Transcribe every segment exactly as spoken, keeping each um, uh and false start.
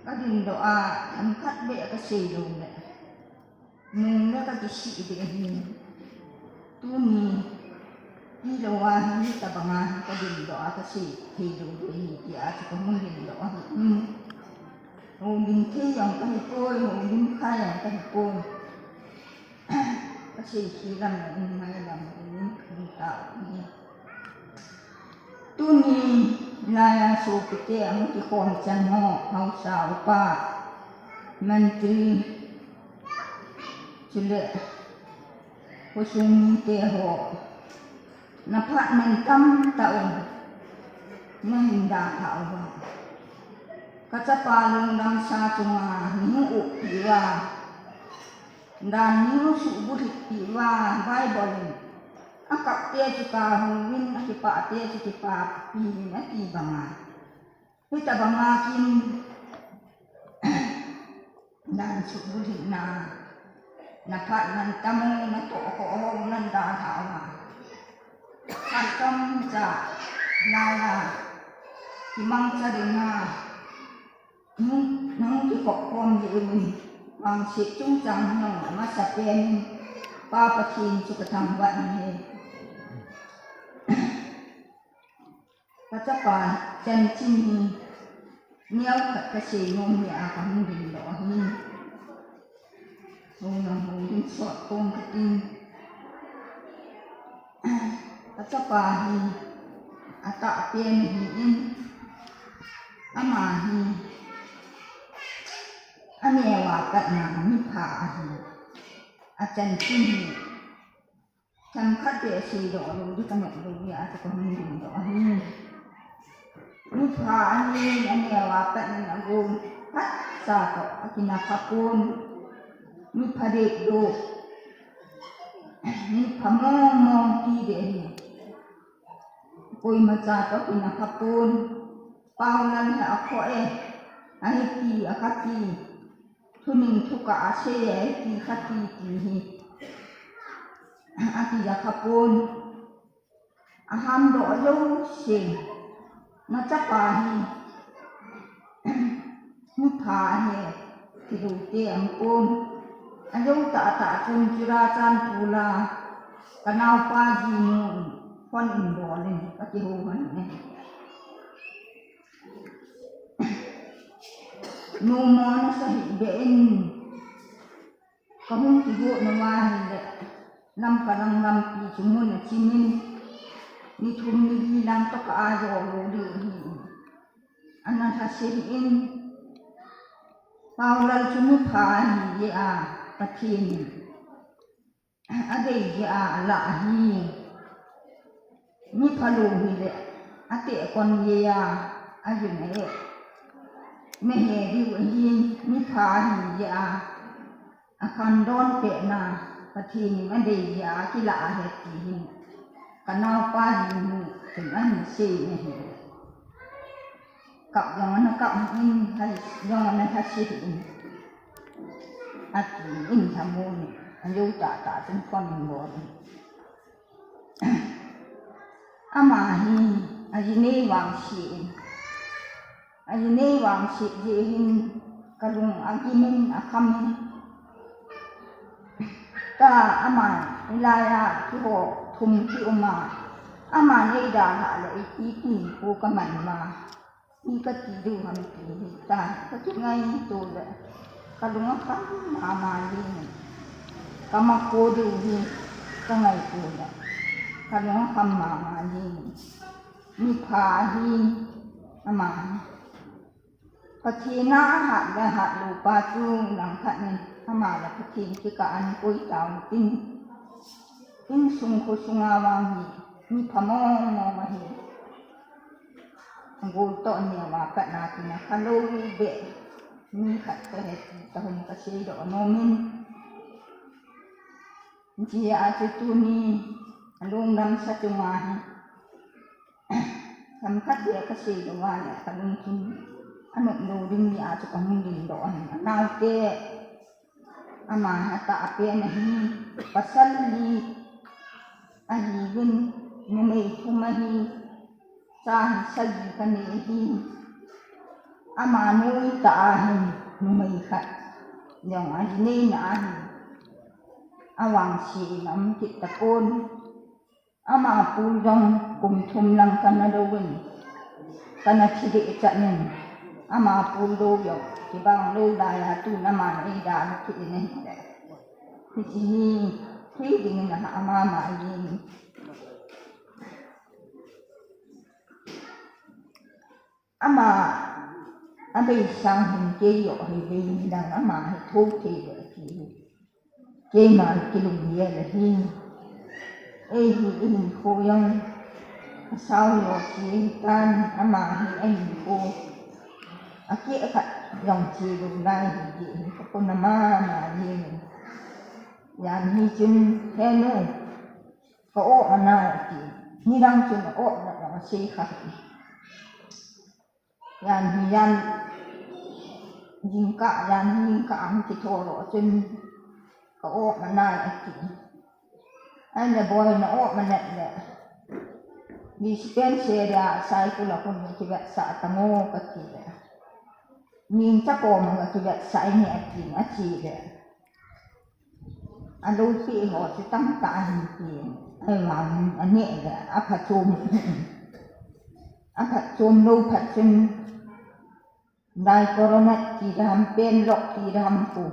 Ka dindoh a, themkhat beh ka sei lou le, nung le ka kisih ding ahi. Tuni, tilou a hi, hitabang a hi ka dindoh a ka sei thei lou ding ahi, tia chu ka hung dindoh ahi. Houlim thei jong ka hipoi, houlim kha jong ka hipoi. Ka sei thei lam le, in mai lam, in ka hung tao ahi. Tuni laiya sopite ahung kikhom chan ho, haosa upa, mantri, chule khosung mite ho, na phat man tamtah u, na hin dalhah uva, ka chapa lungdamsa chunga nei hung uppi uva, dan nei hung suhbulhitpi uva, Bible in, akapte chu kahouvin, akipahte chu kipahpi uvin ati banga, hitabanga kin dan suhbulhitna, na phat man tam u, na tohkhoh u, na dalhah uva, phat tamtah laiya kimangcha dinga nahung kikhop khom jeh uvin, vangset chungchang hi jong amasapen in Pa Pathen chu ka thangvah in ahi. Ka chapa chanchin hi neokhat ka seinom jeh a ka hung dindoh ahi. Houlim houlim sot khom katin. Ka chapa hi atahpen ahin, ama hi aneo a patna mipha ahi. Achanchin hi themkhat beh seidoh lou ding ka noplou jeh a chu ka hung dindoh ahi. Mipha ahin, aneo a patnin agol phatcha toh akina khapon. Mipha dehdoh, mipha mongmong ti ding ahi. Koimacha toh akina khapon. Paolal hi akhoh e, ahiti akhati, thuning thukah asei e, ahiti khati ti hi akija khapon. Ahamdoh jouse, na chapa hi mipha ahi, ti loute aum pon. Ajou tahtah chun Churachandpur a ka naopa jinu in phone in bol in ka kihou lhon e. Numo nasa hihbeh in, ka hung kigot nom ahile, Lamka lang lampi chu mun achim in, ni thum ni li lang toh ka ajo lou ding ahi. Ana lhasam in, Paolal chu mipha ahi jeh a, Pathen in adei jeh a alah ahi. Mipha lou hile, ateh kon jeh a, ajun a eh, nahe diu ahi, mipha ahi jeh a, akhangdon pehna, Pathen in adei jeh a akilah ahi ti hin, ka naopa jinu chun ahin sei in ahi. Kap jong ana kap in, hai jong ana lhasam in, ati in lhamon in, ajou tahtah chun phone in bol in. Ama hi ajinei vangset in, ajinei vangset jeh hin kalung agim in akham in. Tua ama hilai a keiho thum kium a, aman eidalhah le iti ti pu kaman ma, i kati diu ham ti hi ta, kakingaito le kalung akham mama jeng in. Kamakho diu hi kangaito le kalung akham mama jeng in. Mipha ahi ama hi. Pathen a ahat le ahat lou pa chu langkhat in ama le Pathen kikah a ana koi tauvin tin. Insung khosung a vang hi mipha mong mong ahi. Agol toh aneo a patna kina khalou beh mi khat kahi ti kahung kaseidoh nom in. Hijeh a chu tuni alungdamsa chunga hi themkhat beh kasei lou a le kalungthim anom lou ding jeh a chu kahung dindoh ahi. Anaote ama hi atahpen ahi, pasal li ahiuvin, numei thum ahi, cha hi sagi kanei ahi. Ama noi tah a hin numei khat jong ahi, neina ahi. Avangse in aum kit tapon. Ama pu jong kum thum lang kana lou in, kana thi deh chan in, ama pu lou jong kibang lou lai a tun aman eidalha kit in ahile, hiche hi thi ding in aha ama ma in. Ama abei sang hin kei joh hi bei in lang ama hi thou thei le ati. Keima kilunggel ahi. Ei hi ihinkho jong asao lou che ahitan, ama hi ahinkho akeh khat jong che lou lai hi ti hi kapona mama jeng in. Jan hi chun, "He nu, ka-op anai," ati. Nidang chun a-op na jong asei kha hi. Jan hi jan, jingkah, jan hi jingkah ahung kitho lou chun, "Ka-op anai," ati. Ahile boi na-op manat le, dispensary a Saikul a kon kivetsah tango kati le, "Mingcha koma kakivetsah inge," ati, ache le. Aloupeh ho chu tamtah ahin tin, ahivangin aneh le, aphatchom, aphatchom lou phat chun, diclofenac ti dam, Penlox ti dam khu,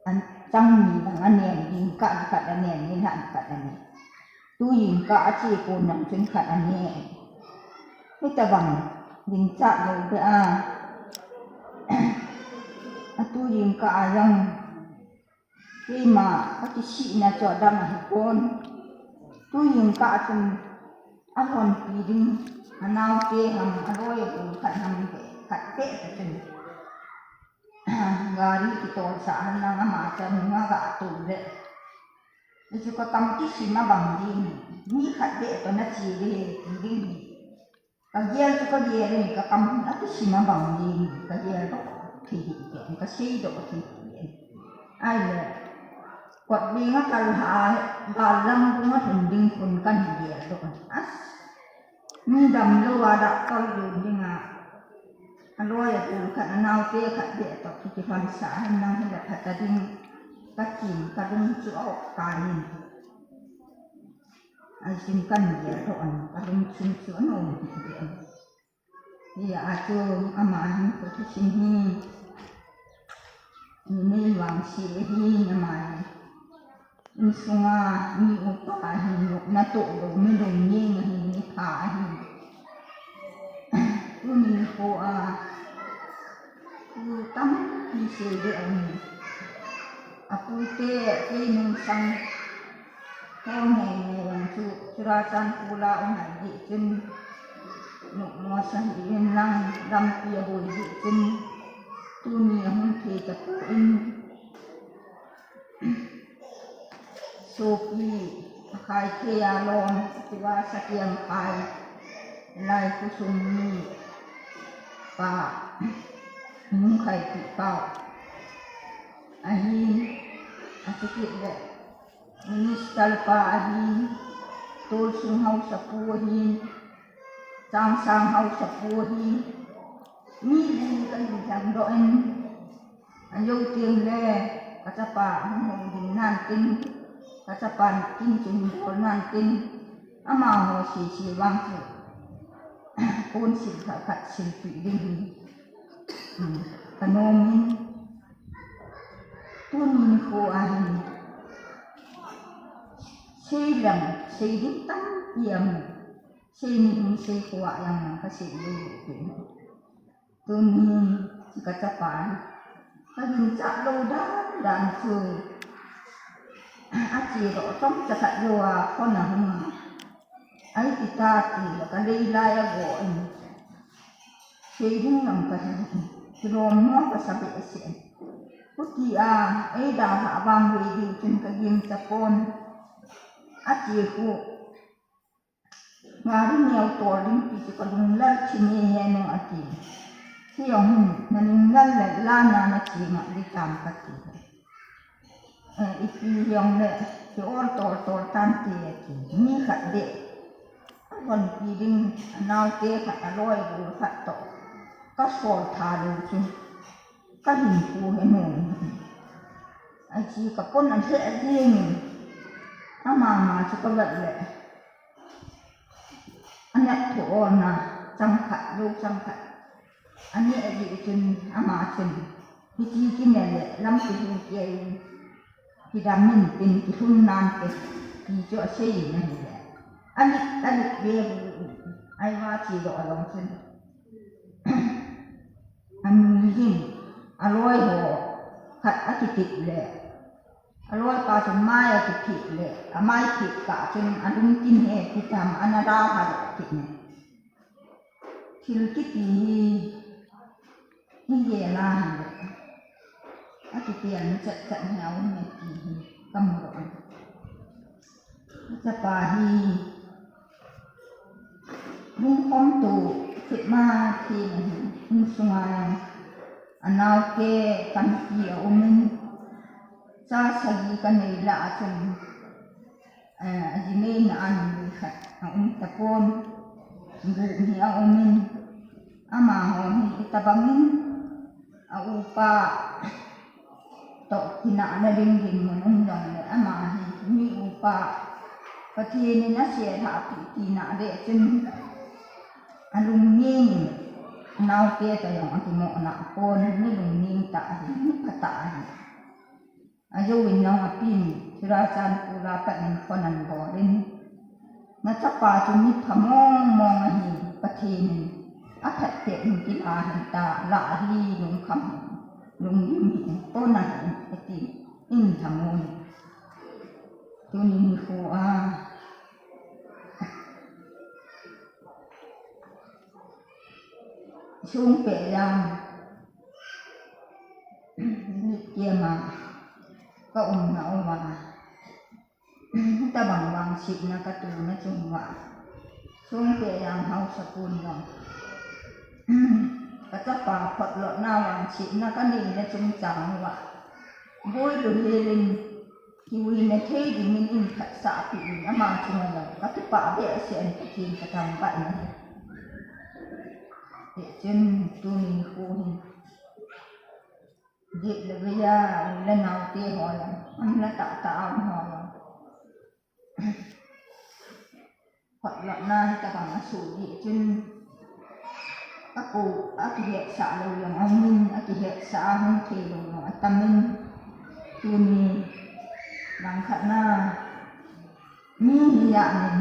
achang ni lang anen, jingkah khat anen, nilhah khat anen. Tu jingkah ache kon lang chun khat anen. Hitabang, ginchat lou beh a, atu jingkah a jong, keima kakisihna chu adam ahipon. Tu jingkah chun alhonpi ding, anaote ham, aloi agol khat ham, khat beh ta chun, gari kitolsah henlang ama chun aga tou le, hichu kakam kisim abang ding, mi khat beh toh nache ding, ti ding hi. Kagel chu kagel in, kakam akisim abang ding, kagel doh thei hih in, kasei doh thei hih in. Ahile, kot ding akal ha, gal lang dunga lhun ding khun kana gel doh in. As, mi damlou a doctor jon dinga, aloi agol khat, anaote khat beh toh kikilhonsah henlang hile phata ding, katin, kalung chu a-op tan in. Ajing kana gel doh in, kalungthim chu anom hih in. Hijeh a chu ama hin kho thusim hi, inei vangse ahin, ama hi insunga mi upa ahin, natoh lou, mi lungning ahin, mi pha ahin. Tuni nikho a, thu tampi sei ding ahi. Apute, kei nungsang, kei ngai ngai vang chu, Churachandpur a um ngai ding chun, nopmo sa hih in lang, lampi ahoi ding chun, tuni ahung thei tapon, sopi akhai thei a lom, tua sakiang khai, lai khosung mipa, nung khai pi pau. Ahin, achuti le, Minister pa ahin, Tolsung haosapu ahin, Changsang haosapu ahin, mi li kahin lhang doh in, ajou teng le, kachapa hung hung ding nan tin, kachapan tin chun bol nan tin, amaho sese vang chu, kon sil khat khat silpeh ding hi, hmm, kanom in. Tuni nikho ahin, sei lang, sei ding tampi amu, sei ni hung sei kho a jong lang kasei lou lou peh. Tuni, kachapa hi, kaginchat lou dan dan chu, ache doh chomcha khat jou a, phone ahung a, ahi ti ta ti le, kalei lai ago in, sei ding lam kahi, kilom mo kasa behseh in. Chuti a, eidalhah vang vei ding chun kaginchat pon, ache khu, gari neo tol ding ti chu kalunglel chim e he nu ati. Kei jong hin, nalunglel le la na nache ngah ding tam kati. Eh, ipi jong le, ki ol tol tol tante ati. Mi khat beh, ahonpi ding, anaote khat, aloi agol khat toh, Ka sol tha lou chu, ka hinkho hi nom. Ahi chu ka pon a lheh jeng in, ama ma chu ka vet le, a nat tho ona, chang khat, jou chang khat. Ani ahi chun ama chun, hiti kine le, lampi hung kia in, Kidam in tin kilhun nante, ti chu asei in ahile. Alit, alit ve, aiva chi lo along chun. Anui hin, aloi ho, khat akitip le. Aloi pa chun mai akiphi le, amai phi kah chun alung kin he, kitam ana da ha lo kit ne. Thil kiti hi, hi gel a hile. Akiti an chat chat hi a um e ti hi ka mu lou. Chapa hi, lungkhom tu, thip ma thi na hi, insung a, anau te tampi a um in, cha sagi ka nei lah a chun, eh, a ji nei na an ni khat a um tapon, bu ni a um in, ama ho hi itabang in, a upa toh kinah na ding ding mun um jong le, ama hi mi upa Pathen in a sel ha pi tina ve chun, a lungning in, nau te ta jong a kimo na pon, mi lungning ta hi, mi pha ta hi. Ajo in jong apin, Churachandpur a pat in phone an bol in, na chapa chu mi pha mong mong ahi, Pathen in aphat pet in kila hen ta, la hi lungkham hi, lunglim hi, pon ahi, ati, in thamun. Tuni nikho a, sung pe jam, nit kia ma, ka um na um a. Tabang vangsetna ka tuna chung uva, sung pe jam hausa pon jong, ka chapa photlotna vangsetna ka neina chungchang uva, boi lu helin, kiuina thei dingin in phatsah pi in ama chunga jong ka kipah behseh in Pathen ka thangvah in ahi. Hichun tuni nikho hin, Jet le veiya, u le nau te ho jong, am la tah tah a um ho jong. Photlotna hi tabang a soh jeh chun, a ko, a kihetsah lou jong a um in, a kihetsah a hung thei lou jong a tam in, tuni langkhat na, mi hi jat in,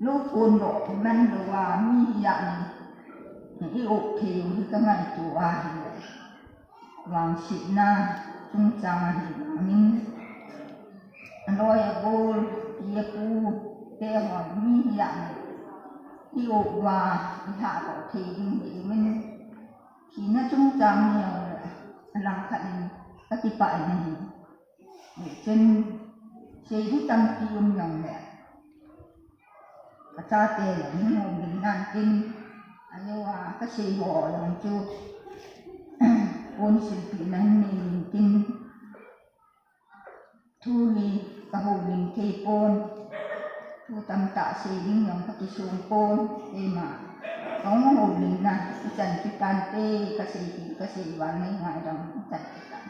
lou kon lou man lou a, mi hi jat in, i um thei u hi ka ngaito a hi. Vangsetna chungchang ahi vangin, aloi agol, i apu te ho mi hi jat in, i um uva, i lhah lou thei ding hi min, thina chungchang hi jong le, alangkhat in ka kipah in ahi. Hichun, sei ding tampi um jong le, ka chate le, hung um ding nan tin, ajo a, ka sei ho jong chu, pon silpeh na hin nei in tin, thu hi ka houlim thei pon, thu tamtah sei ding jong ka kisong pon, keima, ka hung houlim na, ichan kitan te, ka sei thei, ka sei vang nei ngai dam, ichan kitan.